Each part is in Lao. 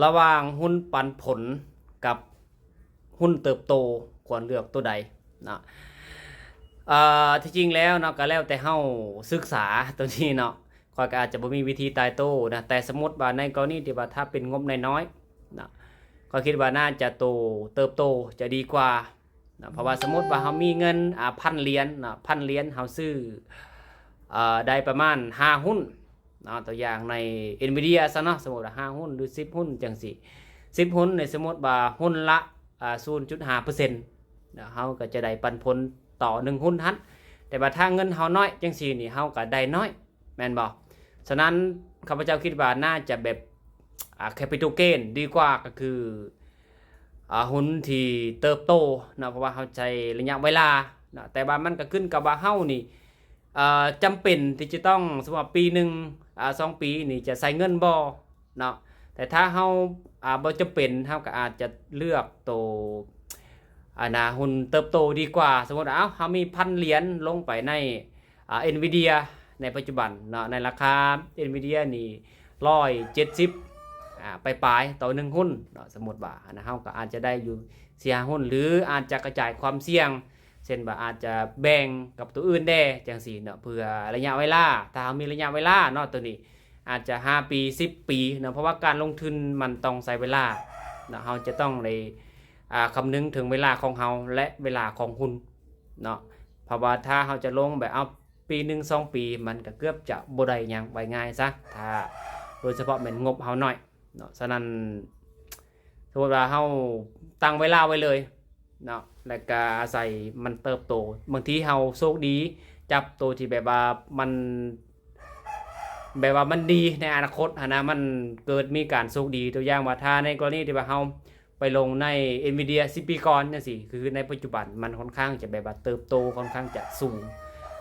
ລະຫວ່າງຫຸ້ນປັນຜົນກັບຫຸ້ນເຕີບໂຕ ຄວນເລືອກໂຕໃດເນາະ? ເອີ ທີ່ຈິງແລ້ວເນາະ ກໍແລ້ວແຕ່ເຮົາສຶກສາໂຕນີ້ເນາະ. ຂ້ອຍກໍອາດຈະບໍ່ມີວິທີຕາຍໂຕນະ ແຕ່ສົມມຸດວ່າໃນກໍລະນີທີ່ວ່າຖ້າເປັນງົບນ້ອຍໆເນາະ ຂ້ອຍຄິດວ່າໜ້າຈະໂຕເຕີບໂຕຈະດີກວ່າເນາະ. ເພາະວ່າສົມມຸດວ່າເຮົາມີເງິນ ອາ ພັນຫຼຽນເນາະ ພັນຫຼຽນເຮົາຊື້ ເອີ ໄດ້ປະມານຫ້າຫຸ້ນເນາະ ຕົວຢ່າງໃນ Nvidia ຊະເນາະ ສົມມຸດວ່າຫ້າຫຸ້ນ ຫຼື ສິບຫຸ້ນຈັ່ງຊີ້ ສິບຫຸ້ນນີ້ ສົມມຸດວ່າຫຸ້ນລະ ອາ ສູນຈຸດຫ້າເປີເຊັນ ເຮົາກໍຈະໄດ້ປັນຜົນຕໍ່ໜຶ່ງຫຸ້ນຫັ້ນ. ແຕ່ວ່າຖ້າເງິນເຮົານ້ອຍຈັ່ງຊີ້ນີ້ ເຮົາກໍໄດ້ນ້ອຍ ແມ່ນບໍ່? ສະນັ້ນ ຂ້າພະເຈົ້າຄິດວ່າໜ້າຈະແບບ ອາ capital gain ດີກວ່າ ກໍຄື ອາ ຫຸ້ນທີ່ເຕີບໂຕເນາະ ເພາະວ່າເຮົາໃຊ້ໄລຍະເວລາເນາະ. ແຕ່ວ່າມັນກໍຂຶ້ນກັບວ່າເຮົານີ້ ເອີ ຈຳເປັນທີ່ຈະຕ້ອງ ສົມມຸດວ່າປີໜຶ່ງ ອາ ສອງປີນີ້ຈະໃຊ້ເງິນບໍ່ເນາະ. ແຕ່ຖ້າເຮົາ ອາ ບໍ່ຈຳເປັນ ເຮົາກໍອາດຈະເລືອກໂຕ ອັນນ່າ ຫຸ້ນເຕີບໂຕດີກວ່າ. ສົມມຸດວ່າ ເອົ້າ ເຮົາມີພັນຫຼຽນລົງໄປໃນ ອາ Nvidia ໃນປັດຈຸບັນເນາະ ໃນລາຄາ Nvidia ນີ້ຮ້ອຍເຈັດສິບ ອາ ປາຍໆ ຕໍ່ໜຶ່ງຫຸ້ນເນາະ. ສົມມຸດວ່າ ອັນນັ້ນ ເຮົາກໍອາດຈະໄດ້ຢູ່ສີ່ຫ້າຫຸ້ນ ຫຼື ອາດຈະກະຈາຍຄວາມສ່ຽງ ເຊັ່ນວ່າອາດຈະແບ່ງກັບໂຕອື່ນແດ່ຈັ່ງຊີ້ເນາະ ເພື່ອໄລຍະເວລາ ຖ້າເຮົາມີໄລຍະເວລາເນາະ ໂຕນີ້ອາດຈະຫ້າປີ ສິບປີເນາະ. ເພາະວ່າການລົງທຶນມັນຕ້ອງໃຊ້ເວລາເນາະ ເຮົາຈະຕ້ອງໄດ້ ອາ ຄຳນຶງເຖິງເວລາຂອງເຮົາ ແລະ ເວລາຂອງຫຸ້ນເນາະ. ເພາະວ່າຖ້າເຮົາຈະລົງແບບ ເອົາ ປີໜຶ່ງສອງປີ ມັນກໍເກືອບຈະບໍ່ໄດ້ຫຍັງ ວ່າງ່າຍຊະ ຖ້າໂດຍສະເພາະແມ່ນງົບເຮົານ້ອຍເນາະ. ສະນັ້ນ ສົມມຸດວ່າເຮົາຕັ້ງເວລາໄວ້ເລີຍເນາະ ແລ້ວກໍອາໄສມັນເຕີບໂຕ. ບາງທີເຮົາໂຊກດີ ຈັບໂຕທີ່ແບບວ່າມັນ ແບບວ່າມັນດີໃນອະນາຄົດຫັ້ນນະ ມັນເກີດມີການໂຊກດີ ຕົວຢ່າງວ່າ ຖ້າໃນກໍລະນີທີ່ວ່າເຮົາໄປລົງໃນ Nvidia ສິບປີກ່ອນຈັ່ງຊີ້ ຄືໃນປັດຈຸບັນມັນຄ່ອນຂ້າງຈະແບບວ່າເຕີບໂຕຄ່ອນຂ້າງຈະສູງ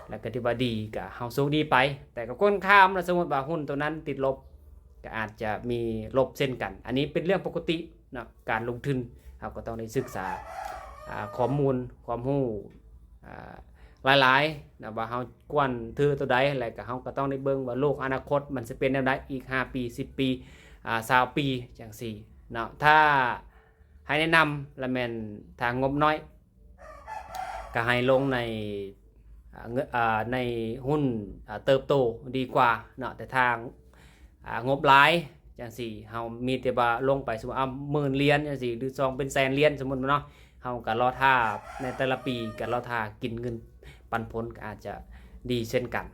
ແລ້ວກໍຖືວ່າດີ ກໍເຮົາໂຊກດີໄປ. ແຕ່ກໍກົງກັນຂ້າມລະ ສົມມຸດວ່າຫຸ້ນໂຕນັ້ນຕິດລົບ ກໍອາດຈະມີລົບເຊັ່ນກັນ. ອັນນີ້ເປັນເລື່ອງປົກກະຕິເນາະ ການລົງທຶນ ເຮົາກໍຕ້ອງໄດ້ສຶກສາ ອາ ຂໍ້ມູນຄວາມຮູ້ ອາ ຫຼາຍໆນະ ວ່າເຮົາຄວນຖືໂຕໃດ ແລ້ວກໍເຮົາກໍຕ້ອງໄດ້ເບິ່ງວ່າໂລກອະນາຄົດມັນຊິເປັນແນວໃດ ອີກຫ້າປີ ສິບປີ ອາ ຊາວປີຈັ່ງຊີ້ເນາະ. ຖ້າໃຫ້ແນະນຳລະແມ່ນ ຖ້າງົບນ້ອຍກໍໃຫ້ລົງໃນ ອາ ເງິນ ອາ ໃນຫຸ້ນ ອາ ເຕີບໂຕດີກວ່າເນາະ. ແຕ່ຖ້າ ອາ ງົບຫຼາຍຈັ່ງຊີ້ ເຮົາມີແຕ່ວ່າລົງໄປ ສົມມຸດ ອາ ໝື່ນຫຼຽນຈັ່ງຊີ້ ຫຼື ສອງເປັນແສນຫຼຽນ ສົມມຸດເນາະ ເຮົາກໍລໍຖ້າ ໃນແຕ່ລະປີກໍລໍຖ້າກິນເງິນປັນຜົນ ກໍອາດຈະດີເຊັ່ນກັນ